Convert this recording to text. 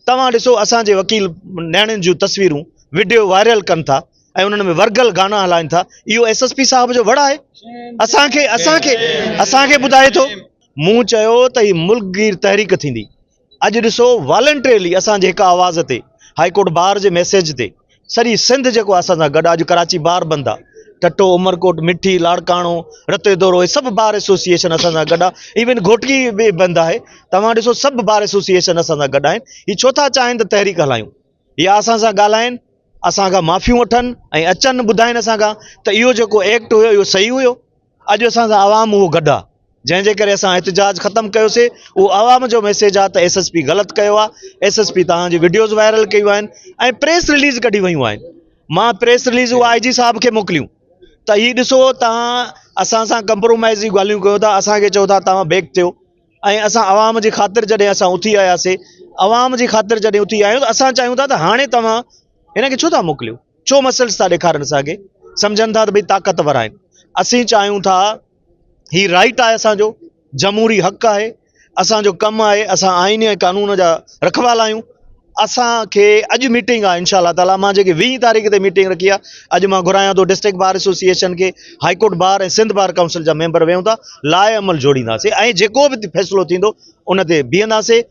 توهان ڏسو اسان جي وڪيل نياڻين جون تصويرون وڊيو وائرل ڪن ٿا ۽ انهن ۾ ورگل گانا هلائن ٿا اهو ايس ايس پي صاحب جو وڙ آهي اسان کي اسان کي اسان کي ٻڌائي ٿو مون چيو ته هي ملڪ گير تحريڪ ٿيندي اڄ ڏسو والنٽريلي اسان جي هڪ آواز تي هائي ڪورٽ بار جي ميسيج تي سڄي سنڌ جيڪو اسان سان گڏ اڄ ڪراچي بار بند آ ٺٽو عمرڪوٽ مٺي لاڙڪاڻو رتي دورو هي سڀ بار ايسوسيئيشن اسان سان گڏ آ ايون گهوٽڪي به بند آهي توهان ڏسو سڀ بار ايسوسيئيشن اسان سان گڏ آهن هي ڇو ٿا چاهين ته تحريڪ هلايون يا اسان سان ڳالهائين اسان کان معافيون وٺن ۽ اچن ٻڌائين اسان کان ته اهو جيڪو ايڪٽ هيو اهو صحيح هيو اڄ اسان سان عوام اهو گڏ آ جنهن جي ڪري اسان احتجاج ختم ڪيوسي اهو عوام جو ميسيج آ ته ايس ايس پي غلط ڪيو آ ايس ايس پي توهان جي وڊيوز وائرل ڪيون آهن ۽ پريس رليز ڪڍي ويون آهن مان پريس رليز اهو آء جي صاحب کي موڪليون ته هي ڏسو توهان اسان سان ڪمپرومائز جي ڳالهيون ڪيو ٿا اسان کي چئو ٿا توهان بيڪ ٿيو ۽ اسان عوام جي خاطر جڏهن اسان اٿي آياسي عوام جي خاطر جڏهن اٿي آيا آهيون ته اسان چاهيون ٿا ته هاڻي توهان هن کي ڇو ٿا موڪليو ڇو مسلز ٿا ڏيکارن اسان کي سمجهن ٿا ته ڀئي طاقتور آهن اسين چاهيون ٿا هي رائٽ آهي اسان جو جمهوري حق آهي اسان جو ڪم آهي اسان آئين ۽ قانون جا رکوال آهيون اسان کي اڄ ميٽنگ آهي انشاء الله تعالي مان جيڪي 20 تاريخ تي ميٽنگ رکي آهي اڄ مان گهرايان ٿو ڊسٽرڪٽ بار ايسوسيئيشن کي high court bar ۽ Sindh bar council جا ميمبر ويهون ٿا لاء عمل جوڙينداسين ۽ جيڪو به فيصلو ٿيندو ان تي بيهنداسين.